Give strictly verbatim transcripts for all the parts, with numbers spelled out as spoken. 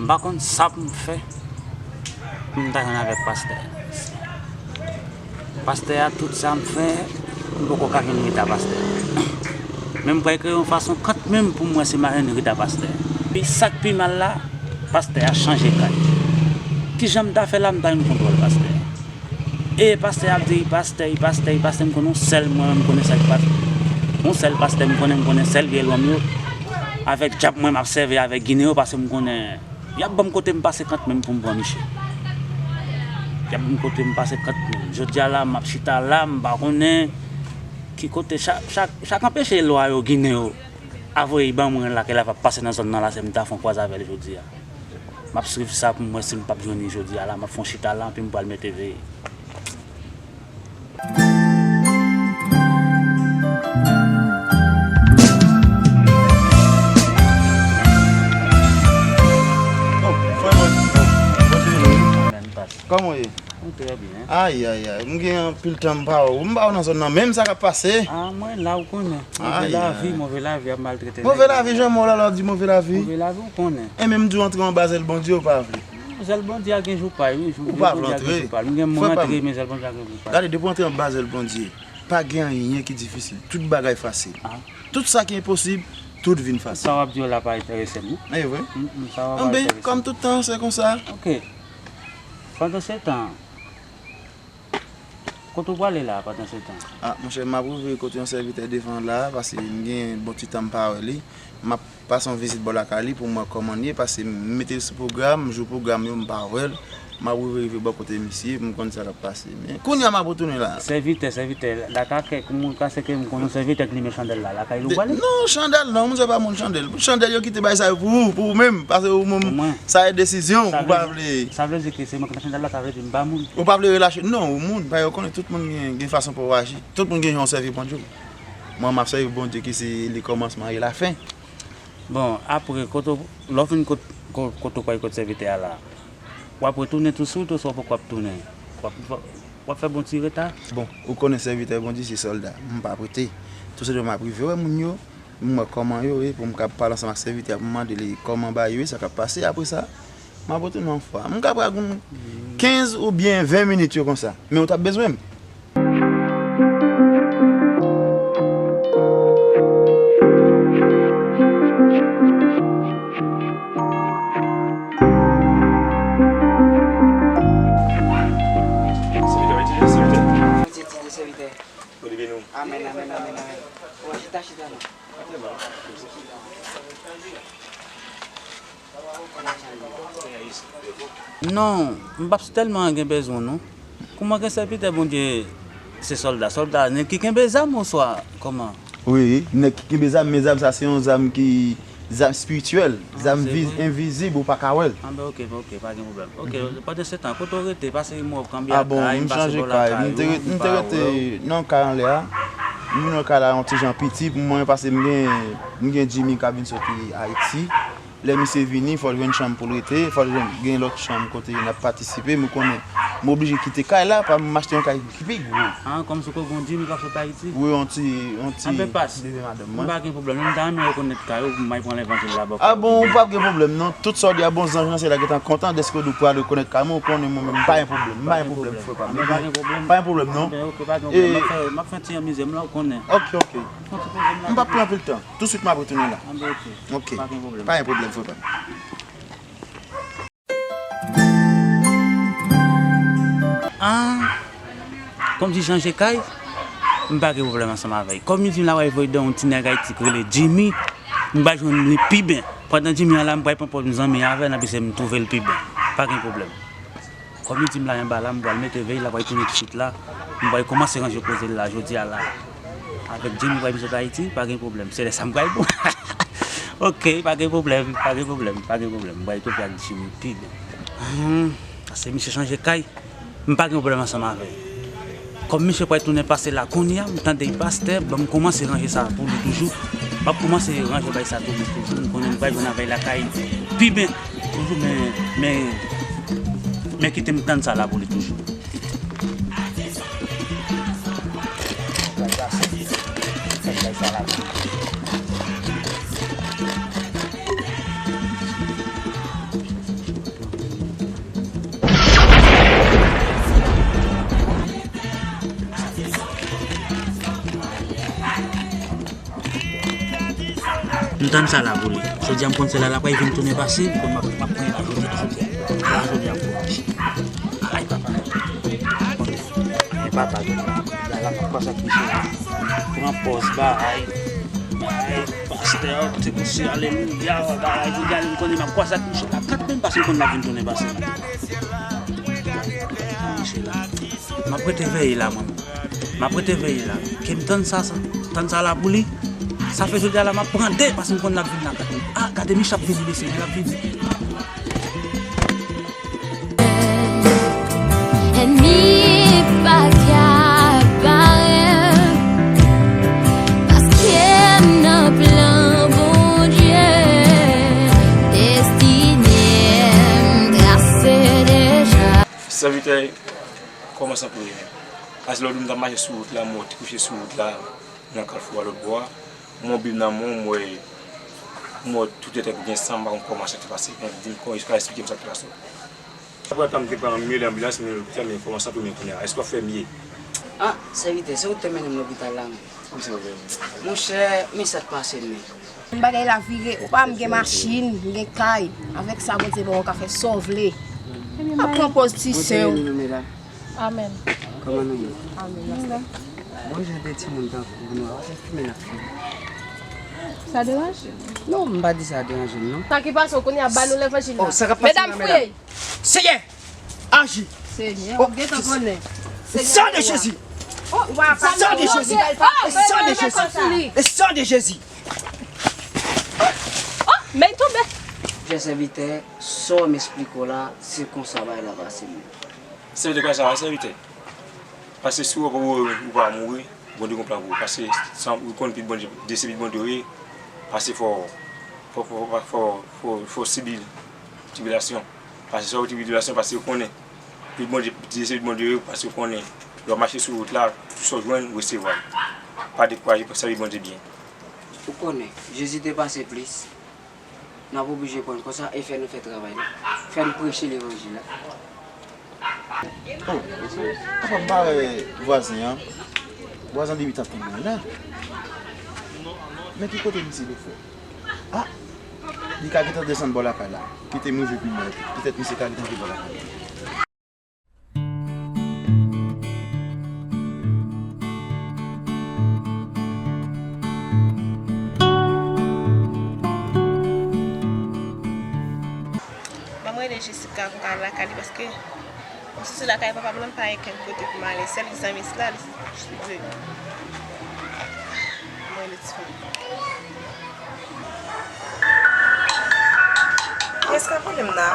Pa konn sa pou m fè pou m ta jwenn avèk pastè. Pastè a, tout sa m fè, m poko ka jwenn reta pastè. Men m pral kreye yon fason kanmenm pou m wè si m a jwenn reta pastè. Epi sa k pi mal la, pastè a chanje kay. Kijan m ta fè la, m ta jwenn kontwòl pastè a? E pastè ap di, pastè, pastè, pastè, m konnen yon sèl mwen, m konnen sa k pase. Yon sèl pastè m konnen, m konnen sèl vye lwanm yo. Avèk djab mwen, m ap sèvi avèk ginen yo, paske m konnen y ap ban m kote m pase kanmenm pou m pran miche. Y ap ban m kote m pase kanmenm. Jodi a la, m ap chita la, m pa konnen ki kote chak, chak, chak anpeche lwa yo, ginen yo, a voye ban mwen la, ke l ap pase nan zòn nan la, se m ta fè yon kwaze avè l jodi a. M ap swiv sa pou m wè si m p ap jwenn li jodi a la. M ap fè yon chita la, epi m pral mete veye. Oh, frè mwen. Bondye beni w. Amen, pas. Kòman w ye? Ou trè byen. Ay, ay, ay. M gen anpil tan m pa wè w. M pa wè w nan zòn nan menm, sa k ap pase? Ah, mwen la, ou konnen. Move lavi, move lavi ap maltrete nèg. Move lavi, jan mò la, la di move lavi. Move lavi, ou konnen. E menm di w antre anba zèl Bondye, ou pa vle. Zèl Bondye a gen jou pa l, wi. Jou, ou pa vle antre. M gen mwen antre, men zèl Bondye a gen jou pa l. Gade, depi w antre anba zèl Bondye, pa gen anyen ki difisil. Tout bagay fasil. Ah. Tout sa ki enposib, tout vin fasil. Sa w ap di yo la pa enterese m, non. E vre? Mm, mm, sa w ap... Enben, kòm tout tan, se konsa. Ok. Pandan se tan, kote w prale la, pandan se tan? Ah, monchè, m ap rive kote yon sèvitè devan la, paske m gen bon ti tan m pa wè li. M ap pase yon vizit bò lakay li pou m wè kòman l ye, paske m mete l sou pwogram, m jwe pwogram yo, m pa wè l. M ap rive, rive bò kote misye, pou m konn sa k ap pase. Men kounye a m ap retounen la. Sèvitè, sèvitè, la ka kèk moun ka seke m konn yon sèvitè k limen chandèl la, lakay li w prale? Non, chandèl non, moun sa pa moun chandèl. Chandèl yo kite bay sa yo pou ou, pou ou menm, paske ou menm, sa e desizyon w, ou pa vle. Sa vle di ke se mwen k nan chandèl la, sa vle di m pa moun? Ou pa vle relache, non, ou moun, paske ou konnen tout moun gen, gen fason pou yo aji. Tout moun gen jan w sèvi Bondye. Mwen, m ap sèvi Bondye ki se li kòmansman e lafen. Bon, apre, kote w, lè w fin kot, kot, kote w pral kot sèvitè a la, w ap retounen touswit oswa w poko ap tounen? W ap, w ap fè bon ti reta? Bon, ou konnen sèvitè Bondye se sòlda. M p ap rete. Tou se de m ap rive wè moun yo, m wè kòman yo ye, pou m ka pale ansanm ak sèvitè a, pou m mande li kòman bagay yo ye, sa k ap pase. Apre sa, m ap retounen yon fwa. M ka pran kenz oubyen ven minit yo konsa. Men ou t ap bezwen m. Bondye beni w. Amèn, amèn, amèn, amèn. Bon, chita, chita, non. Non, m p ap tèlman gen bezwen, non. Kouman gen sèvitè Bondye se sòlda? Sòlda, nèg ki kenbe zam oswa kòman? Wi, nèg ki kenbe zam, men zam sa se yon zam ki, zam espirityèl, zam envizib, ou pa ka wè l. Ah, ben, ok, ben, ok, pa gen pwoblèm. Ok, pandan se tan, kote w rete? Pase m wè w kanpe a kay, m pase bò la yo, m pa wè w. M te rete nan kay anlè a. M vin nan kay la yon ti jan piti pou mwen, paske m gen, m gen Jimmy k ap vin soti Ayiti. Lè misye vini, fò l jwenn chanm pou l rete, fò l jwenn, gen lòt chanm kote n ap patisipe, m konnen m oblije kite kay la, pa m achte yon kay ki pi gwo. Ah, kòmsi w gon Jimmy k ap sot Ayiti? Wi, yon ti, yon ti bebe madanm mwen. M pa gen pwoblèm, m ta renmen rekonèt kay ou, m ay pran levanjil la bò. Ah bon, ou p ap gen pwoblèm non, tout sa w di a bon, zanj nan syèl la gentan kontan dèske w di w pral rekonèt kay mwen, ou konnen mwen menm m pa gen pwoblèm, m pa gen pwoblèm, frè pa m. M pa gen pwoblèm non. Ok, pa gen pwoblèm, m ap fè, m ap fè ti anmize m la, ou konnen. Ok, ok. M p ap pran anpil tan. Touswit m ap retounen la. Anben, ok. Ok. Pa gen pwoblèm. Pa gen pwoblèm, frè pa m. Ah, kòmsi chanje kay, m pa gen pwoblèm ansanm avè l. Kòm li di m l ap voye don yon ti nèg Ayiti k rele Jimmy, m pral jwenn li pi byen. Pandan Jimmy an la, m pral pran pòz m zanmi avè l, anpi se m twouve l pi byen. Pa gen pwoblèm. Kòm li di m la anba la, m pral mete veye, l ap pral tounen tousuit la. M pral kòmanse ranje koze l la, jodi a la. Avèk Jimmy, m pral vin sot Ayiti, pa gen pwoblèm. Se lè sa m pral bon. Ok, pa gen pwoblèm, pa gen pwoblèm, pa gen pwoblèm. M pral twouve ak Jimmy pi byen. Hmm, paske misye chanje kay, m pa gen pwoblèm ansanm avè l. Kòm misye pral tounen pase la kounye a, m tande l pastè, bon, m kòmanse ranje sa pou li toujou. M ap kòmanse ranje bay sa toujou, toujou. M konnen m pral jwenn avè l lakay pi byen. Toujou, men, men, men kite m tann sa la pou li toujou. Tann sa la pou li. Jodi a m konn se la l ap vin tounen pase, m konn m ap, m ap pran la jodi a, jodi a. A, jodi a m konn mache. Ay, papa. Ay, papa, la, la, m ap pase ak misye la. Pran pòz, bagay. Bagay, pastè, te kouche, alelouya, bagay, jodi a, m konnen m ap pase ak misye la. Kat menm pase m konn l ap vin tounen pase. Misye la. M ap rete veye la, mwen. M ap rete veye la. Ke m tann sa, sa. Tann sa la pou li. Sa fè jodi a la, m ap pran de, paske m konn l ap vin la, gade. A, gade, Mich ap vini, mesye, l ap vini. Ènmi pa ka parèt, paske nan plan Bondye, destine m trase deja. Sèvitè, kòman santi w menm? Paske lòt jou m t ap mache sou wout la, m wè w te kouche sou wout la, nan kafou a lòt bò a. M wè yon Bib nan men w, m wè, m wè tout tèt ou gen san, m pa konn kòman sa te pase. Men di m, kòman, ka eksplike m sa k te pase w? Apre tan m te pran mye nan anbilans, men lopital, men kòman santi w menm kounye a? Èske w ap fè mye? A, sèvitè, se ou ki te mennen m lopital la, men. Monchè, men sa k pase m, men. Bagay la vire, ou pa m gen machin, m gen kay. Avèk sa, Bondye ban w, ou ka fè sa w vle. Pa pran pòz ti sè w. Amèn. Kòman nou ye? Amèn. Bon jan de timoun tankou nou a, w ap fè fimen ap fè. Sa deranje? Non, m pa di sa deranje m, non. Sa ki pase w kounye a, ba nou levanjil la. Medam, fouye. Senyè, aji. Senyè, w ap gentan konnen. San de Jezi. San de Jezi. San de Jezi. San de Jezi. Oh, men tonbe. Chè sèvitè, sa w m esplike w la, se konsa bagay la pase menm. Sèvitè, konsa, sèvitè. Paske si w pa mouri, ou pa mouri, Bondye gon plan pou ou. Paske san, ou konn pitit Bondye, de se pitit Bondye ou ye, paske fò, fò, fò, fò, fò, fò, fò sibi tribilasyon. Paske sa w sibi tribilasyon, paske ou konnen, pitit Bondye, de se pitit Bondye ou ye, paske ou konnen, lè w mache sou wout la, tout sa w jwenn, ou resevwa l. Pa dekouraje, sèvi Bondye byen. Ou konnen, Jezi te pase plis. N ap oblije pran l konsa e fè nou fè travay la. Fè n preche levanjil la. Oh, apa m pa wè vwazen an? Vwazen an depi t ap fin mwen la. Men ki kote misye te fè? Ah, li ka gentan desann bò lakay la. Kite m rive pi lwen. Petèt misye ka gentan rive bò lakay la. Ban m rele Jessica pou m ka al lakay li, paske m soti lakay papa m la, m pa gen kenn kote pou m ale. Sèl egzanmis la, li, li, li, mwen, li ti fanm. Kiyès k ap rele m la?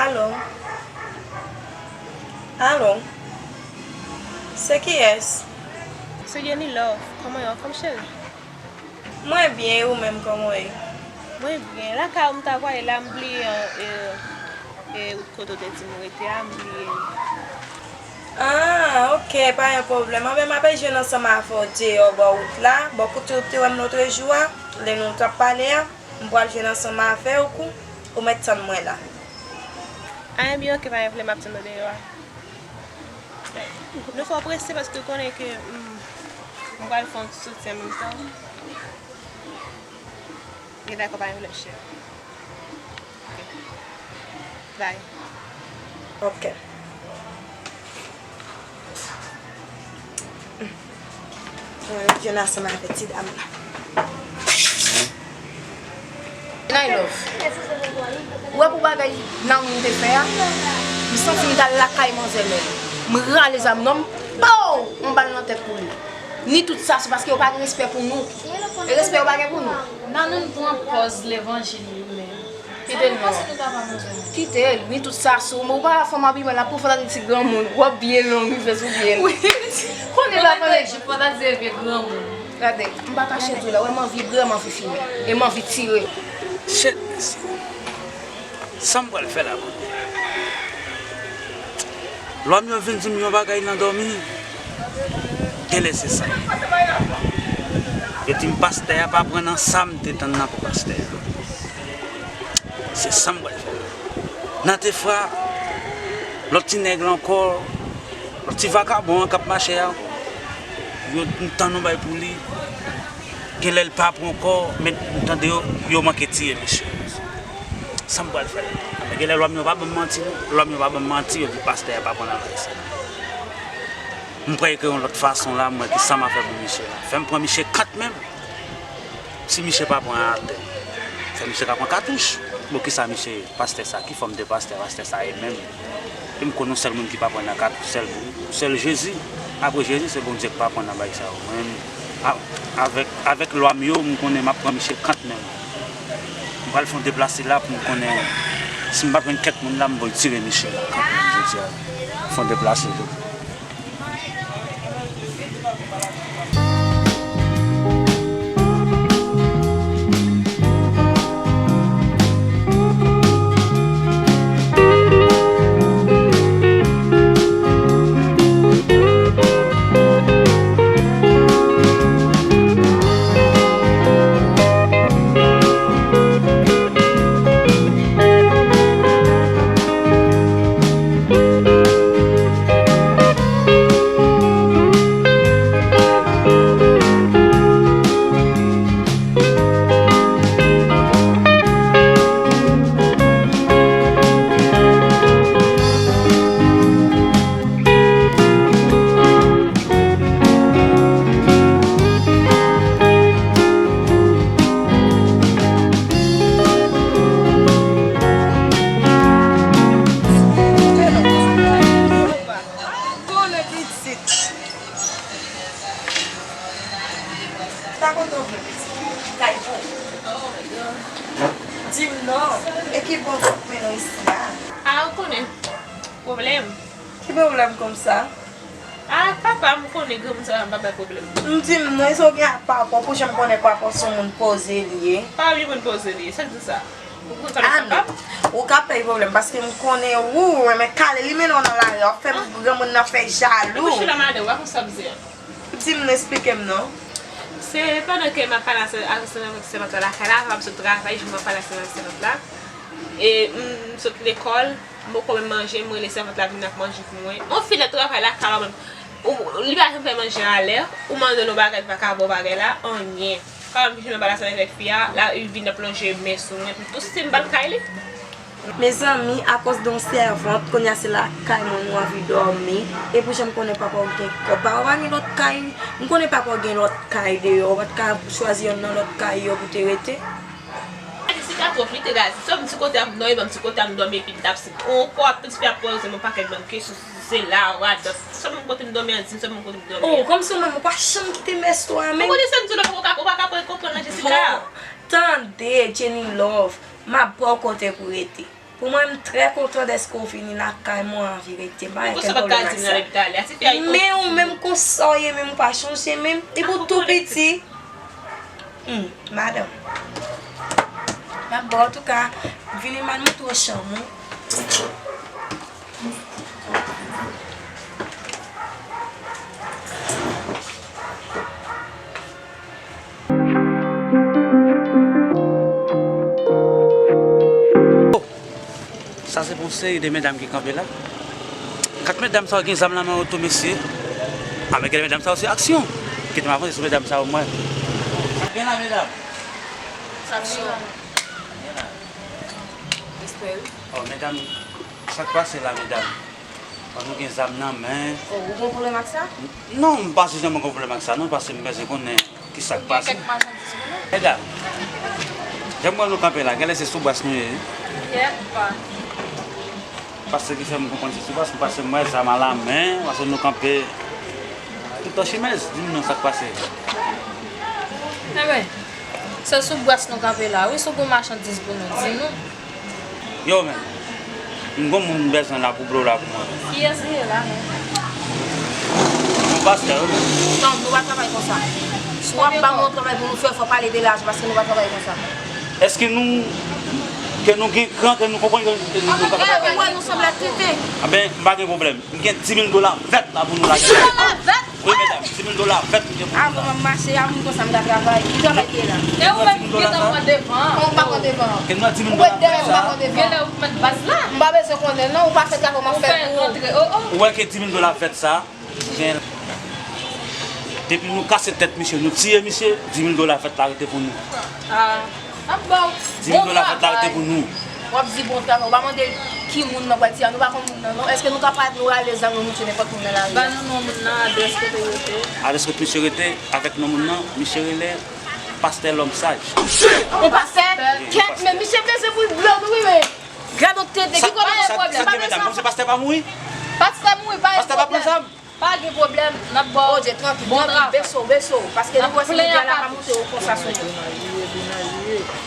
Alo? Alo? Se kiyès? Se Jenny Love. Kòman ye, anfòm, cheri? Mwen byen, e ou menm, kòman w ye? Mwen byen. Lakay ou m ta prale la, m bliye, e, e, e, wout kote w te di m rete a, m bliye. Ah, ok, pa gen pwoblèm. Anben, m ap jwenn ansanm avè w deyò bò wout la, bò kote w te wè m lòtrejou a, lè nou t ap pale a, m pral jwenn ansanm avè w kou, ou mèt tann mwen la. Ah, enben, ok, pa gen pwoblèm, m ap tann ou deyò a. Nou fò prese paske w konnen ke, mm, m pral fè yon ti soti an menm tan. Gen dakò, pa gen pwoblèm, cheri. Ok. Bye. Ok. Mwen jwenn ansanm avèk ti dam nan. Jenay Love. Ou wè pou bagay Naomi te fè a? M santi m t al lakay manzè Mèl. M rale zam nan, m pow! Yon bal nan tèt pou li. Ni tout sa, se paske yo pa gen respè pou nou. E respè yo pa gen pou nou. Nan nou pran pòz levanjil li menm. Kite l non. Kite l, ni tout sa sou. Ou pa fanm abiman la pou fantazi ti granmoun. Wòb byen long, rive sou pye l. Wi. Konnen la fantazi, fantazi vye granmoun. Gade, m pa kache di w la, wè m anvi bwè, m anvi fimen. E m anvi tire. Shit, mesye. Sa m pral fè la, Bondye? Lòm yo vin di m yon bagay nan dòmi. Genlè se sa. Yo di m pastè a pa pran nan sa m te tann nan pou pastè a. Se sa m pral fè. Nan te fra, lòt ti nèg la ankò, lòt ti vakabon an k ap mache a, yo tann yon bay pou li. Genlè l pa pran ankò, men m tande yo, yo manke tiye misye. Sa m pral fè la? Genlè lwa m yo pa ban m manti, non. Lwa m yo pa ban m manti, yo di pastè a pa pran nan bagay sa. M pral ekri yon lòt fason la, m wè ki sa m a fè pou misye la. Fè m pran misye kanmenm. Si misye pa pran atè, fè misye ka pran katouch. Bon, kisa misye, pastè sa, ki fòm de pastè, pastè sa ye menm? E m konn yon sèl moun ki pa pran nan katouch, sèl, sèl Jezi. Apre Jezi, se Bondye ki pa pran nan bagay sa yo. Mwen, a-, avèk, avèk lwa m yo, m konnen m ap pran misye kanmenm. M pral fè yon deplase la pou m konnen si m pa jwenn kèk moun la, m voye tire misye la kanmenm, jodi a. Fè yon deplase tou. Konnen pitit. Pa kontan vre pitit. Kay bon. Di m non. E ki bon k ap mennen w isi a? A, ou konnen. Pwoblèm. Ki pwoblèm konsa? A, papa, m konnen granmoun sa va m pa bay pwoblèm. M di m non, e sa w gen ak papa w pou janm konnen papa w se yon moun poze li ye? Pa yon moun poze li ye, sa k di sa? Ou konn sa nan papa? Ou ka bay pwoblèm, paske m konnen ou renmen kale, li mennen w nan lari a, w ap fè granmoun nan fè jalou. Epi chita madan, ou pa konn sa w ap di a. Di m non, esplike m non. Se pandan ke m ap pale ak sèvant la lakay la, avan m sot travay, m ap pale ak sèvant la. E m, m sot lekòl, m poko menm manje, m rele sèvant la vin ak manje pou mwen. Yon fi nan travay lakay la menm, ou, li pa janm fè manje alè, ou mande l yon bagay, li pa ka ba w bagay la, anyen. Pandan m vin pale ansanm avèk fi a, la, li vin ap lonje men sou mwen, epi tou si m pa l kay li. Mezanmi, akoz de yon sèvant, kounye a se lakay mwen nou anvi dòmi, e pou jan m konnen papa w gen kòb, papa w pa gen lòt kay, m konnen papa w gen lòt kay deyò, ou pa t ka chwazi yonn nan lòt kay yo pou te rete? Jessica twòp, li te razi. Sòm ti kote ap dòmi, ban m ti kote ap dòmi, epi l t ap si. Ou ankò ap tout fi ap poze m yon pakèt bann kesyon, si se la, radòt. Sòm kote m dòmi an, di m sòm kote m dòmi an. Oh, kòmsi ou menm ou pa janm kite mès ou a menm. Ou konnen sa m di w la, ou pa ka, ou pa ka konprann nan, Jessica. Bon, tande, Jenny Love, m ap ba w kote pou rete. Pou mwen, m trè kontan dèske w vini lakay mwen, anvi rete. M pa gen okenn pwoblèm ak sa. Men ou menm konsa w ye, menm ou pa chanje, menm, epi w tou piti. Hmm, madanm. M ap ba w, antouka, vini m al montre w chanm ou. Sa se pou seri de medam ki kanpe la. Kat medam sa yo gen zam nan men yo tou, mesye. A, men gen medam sa yo se aksyon. Kite m avanse sou medam sa yo, mwen. Sa gen la, medam? Sa gen la. Respè, wi. Oh, medam, sa k pase la, medam? Bon, nou gen zam nan men. Oh, ou gen pwoblèm ak sa? Non, m pa janm gen pwoblèm ak sa, non, paske m bezwen konnen ki sa k pase. Gen kèk machandiz pou nou. Medam, jan m wè nou kanpe la, genlè se sou bras nou ye, wi. Yep. Paske ki fè m konprann se sou bras, paske m wè zam a la men, paske nou kanpe tout an chimèz, di m non sa k pase. Enben, se sou bras nou kanpe la, wi, si w gen machandiz pou nou, di nou. Yo, men. M gon moun m bezwen la pou blo la pou mwen. Kiyès li ye la, men? Yon pastè, wi, men. Non, nou pa travay konsa. Si w ap ba m yon travay pou nou fè, fò w pale de lajan, paske nou pa travay konsa. Èske nou, ke nou gen kran, ke nou konprann ke nou, nou ka... Ou wè, nou sanble ak tenten. Anben, m pa gen pwoblèm. M gen di mil dola vèt la pou nou lage. Di mil dola vèt? Wi, medam, di mil dola vèt m gen pou nou la. Avan m mache, a moun konsa m ka travay. Ki travay ki ye la? E ou menm ki gentan pran devan an. Ou pa pran devan an. Ke nou di mil dola vèt sa. Ou ret dèyè m, pa pran devan an. Genlè ou k mèt baz la. M pa bezwen konnen non, ou pa fè travay, m ap fè pou ou. Ou wè ke di mil dola vèt sa, gen... Depi nou kase tèt misye, nou tiye misye, di mil dola fèt la rete pou nou. Ah, n ap ba w. Di mil dola fèt la rete pou nou. W ap di bon travay. Ou pa mande ki moun nan pral tiye a. Nou pa konn moun nan, non. Èske nou ka parèt, nou rale zam, nou moute nenpòt moun nan lari a? Ba nou non moun nan, adrès kote l rete. Adrès kote misye rete, avèk non moun nan, misye rele Pastè Lòm Saj. Yon pastè? Kèt, men misye bezwen pou l blo nou, wi, men. Gad yon tete, ki kote gen pwoblèm? Sa k gen, medam? Kòmsi pastè pa mouri? Pastè mouri, pa gen pwoblèm. Pastè pa pran zam? Pa gen pwoblèm, n ap ba w. Odje, trankil, trankil, beso, beso, paske nou wè se medya la pa monte w konsa sou nou.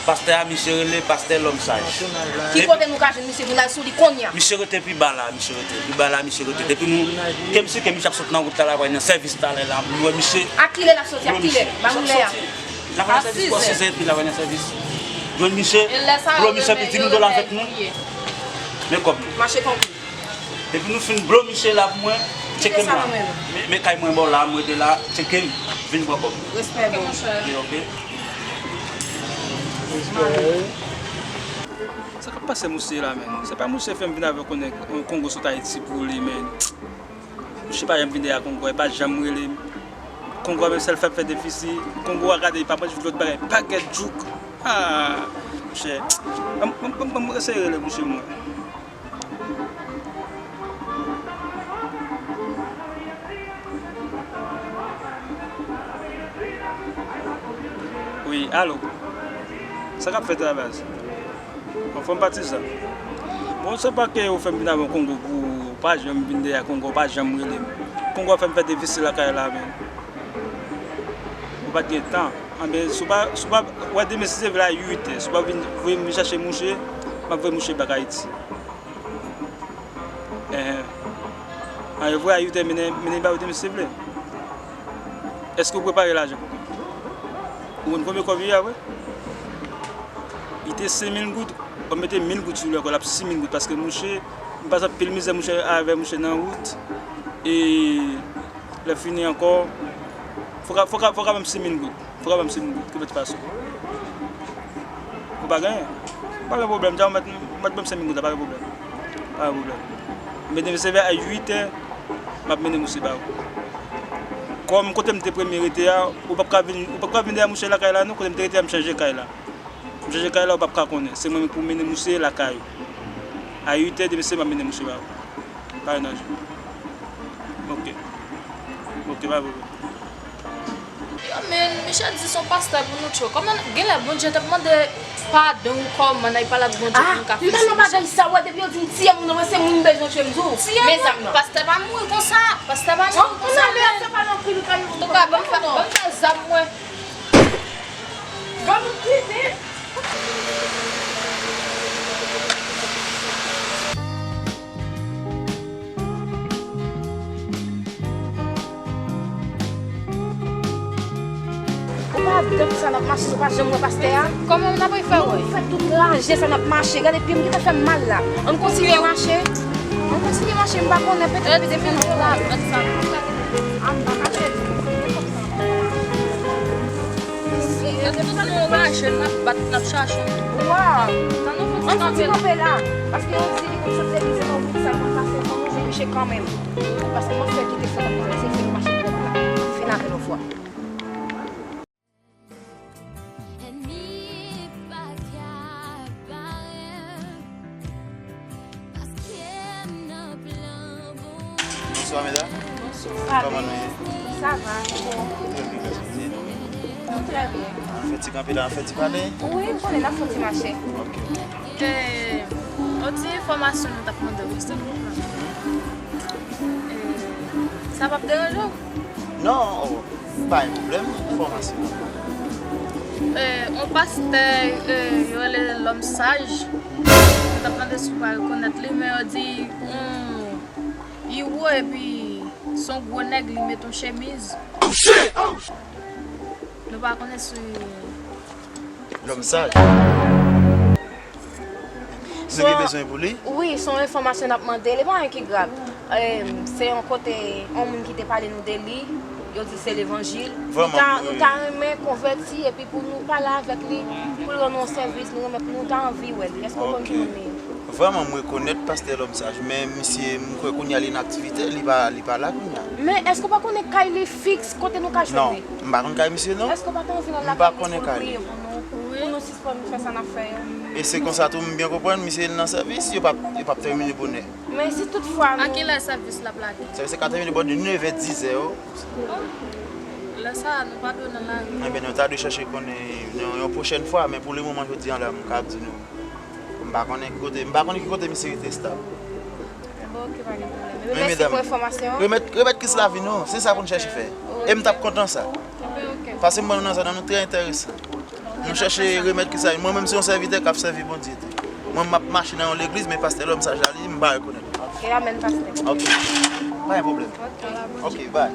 Pastè a, misye rele Pastè Lòm Saj. Ki kote nou ka jwenn misye pou n al sou li kounye a? Misye rete pi ba la, misye rete pi ba la, misye rete. Depi nou, ke misye, ke misye ap sot nan wout la, l ap pral nan sèvis talè la, nou wè misye. A kilè l ap soti, a kilè? Ba nou lè a. L ap pral nan sèvis pou sizè epi l ap pral nan sèvis. Jwenn misye, blo misye epi di mil dola avèk nou. Men kòb nou. Mache konkli. Depi nou fin blo misye la pou mwen, tcheke m la. Men, men kay mwen bò la, mwen rete la, tcheke m, vin pran kòb. Respè, bro. Ok, ok. Sa k ap pase misye la, menm? Se pa misye fè m vin avè konnen Kongo sot Ayiti pou li, menm. Misye pa janm vin dèyè Kongo, li pa janm rele m. Kongo a menm sèl fè m fè defisi. Kongo a gade, li pa manje lòt bagay, bagèt jouk. Ah, monchè. Ban m, ban m, ban m, ban m eseye rele misye mwen. Wi, alo. Sa k ap fèt la, baz? Anfòm patizan. Bon, se pa ke ou fè m vin avè yon Kongo pou ou pa janm vin dèyè Kongo, ou pa janm rele m. Kongo a fè m fè defisi lakay la, menm. Ou pa t gen tan. Anben, si w pa, si w pa, wè demen si Dye vle a uit è, si w pa vin voye m vin chache mouche, m ap voye mouche bak Ayiti. Enhen. An, e vre a uit è mennen, mennen ba yo demen si Dye vle. Èske w prepare lajan pou mwen? Ou konn konbyen kòb li ye a vre? Li te senk mil goud, w ap mete mil goud sou li ankò, l ap sis mil goud, paske mouche, m pase anpil mizè mouche avè mouche nan wout, e lè fini ankò, fò ka, fò ka, fò ka ban m sis mil goud. Fò ka ban m senk mil goud, ki mèt pase. Ou pa genyen? Pa gen pwoblèm, dja ou mèt, ou mèt ban m senk mil goud la, pa gen pwoblèm. Pa gen pwoblèm. Men demen se vè a uit è, m ap mennen mouche ba ou. Kòm kote m te premye rete a, ou p ap ka vin, ou p ap ka vin dèyè mouche lakay la non, kote m te rete a, m chanje kay la. M chanje kay la, ou p ap ka konnen. Se mwen menm pou mennen mouche lakay ou. A uit è demen se m ap mennen mouche ba ou. Pa gen danje. Ok. Ok, pa gen pwoblèm. Yo, men, Michel di se yon pastè pou nou tchwe. Kòman, genlè Bondye t ap mande padon ou kòman, nan pale ak Bondye pou nou ka fikse misye. Ah, m pa nan bagay sa, wè, depi yo di m tiye moun nan, mwen se moun m bezwen tchwe, m di w. Tiye moun? Pastè pa mouri konsa, pastè pa mouri konsa, men. Antouka, ban m fè, ban m fè zam mwen. Ban m kite. Ou pa ap tann sa n ap mache, ou pa janm wè pastè a? Kòman n ap fè wè? Nou fè tout traje sa n ap mache. Gade pye m gentan fè m mal la. Ann kontinye mache. Ann kontinye mache, m pa konnen petèt li te fè nou mal. A, m pa mache. Èske nou ta nan yon raje, n ap bat, n ap chache yon moun? Waw! Ann fouti kanpe la. Paske yo di li konn sot legliz, se pa yon moun sa l konn pase, fò nou jwenn misye kanmenm. Paske mwen fè kite fò nou pase, se nou mache twòp la. Fin avè l yon fwa. Ènmi pa ka bare m. Paske nan plan Bondye. Bonswa, medam. Bonswa. Kòman nou ye? Sa va, nou bon? Trè byen, mèsi. Nou menm? Nou trè byen. N ap fè ti kanpe la, n ap fè ti pale? Wi, m konnen n ap fè ti mache. Ok. E, yon ti enfòmasyon nou t ap mande w, silvouplè. E, sa p ap deranje w? Non, oh, pa gen pwoblèm, enfòmasyon. E, yon pastè, e, yo rele Lòm Saj. Mwen t ap mande si w pa rekonèt li, men yo di yon, li wo epi se yon gwo nèg, li met yon chemiz. Nou pa konnen si Lòm Saj. Nou gen bezwen pou li? Wi, se yon enfòmasyon n ap mande. Li pa anyen ki grav. Em, se yon kote, yon moun ki te pale nou de li. Yo di se levanjil. Vrèman, nou ta, nou ta renmen konvèti epi pou nou pale avèk li, pou l rann nou yon sèvis, nou renmen, nou ta anvi wè li. Èske w konn ki moun li ye? Ok. Vrèman, m rekonèt pastè Lòm Saj, men misye, m kwè kounye a li nan aktivite, li pa, li pa la kounye a. Men èske w pa konnen kay li fiks kote nou ka jwenn Non, li? M pa konn kay misye non. Èske w pa t anvi nan M lakay pa misye konnen pou nou kay li. priye pou nou, pou nou sispann fè sa n ap fè yo? E se konsa tou m byen konprann, misye nan sèvis, yo p ap, yo p ap tèmine bonè. Men si toutfwa A ki lè sèvis l ap lage? Sèvis se ka tèmine bò de nèv è, diz è yo. Lè sa a, nou pa dwe nan lari. Ebyen, nou ta dwe chèche konnen yon, yon pwochèn fwa, men pou le moman, jodi a la, m ka ap di nou. M pa konnen ki kote, m pa konnen ki kote misye rete estab. Bon, ok, pa gen pwoblèm. Men Mèsi medam, pou enfòmasyon. Remèt, remèt Kris lavi nou, se sa pou n chèche fè. E m t ap kontan sa. Ebyen, ok. Pase m wè nou nan zòn nan, nou trè enteresan. Nou chèche remèt Kris lavi. Mwen menm se yon sèvitè k ap sèvi Bondye tou. Mwen m ap mache nan yon legliz, men pastè Lòm Saj la, li, m pa rekonèt. Ok, amèn, pastè. Ok. Pa gen pwoblèm. Ok. Ok, bye.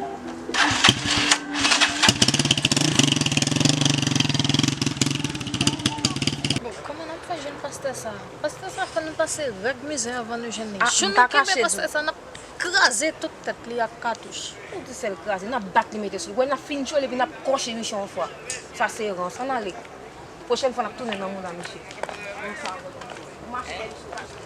Bon, kòman n ap fè jwenn pastè sa? Pastè sa fè nou pase rèd mizè avan nou jwenn li. Ah, Jou m nou pa kenbe kache pastè sa, n ap kraze tout tèt li ak katouch. Ou di sèl kraze, n ap bat li mete sou l. Wè, n ap fin tchwe l epi n ap kòche misye yon fwa. Sa se rans, ann ale. Pwochèn fwa n ap tounen nan mouda misye. Ou mache misye.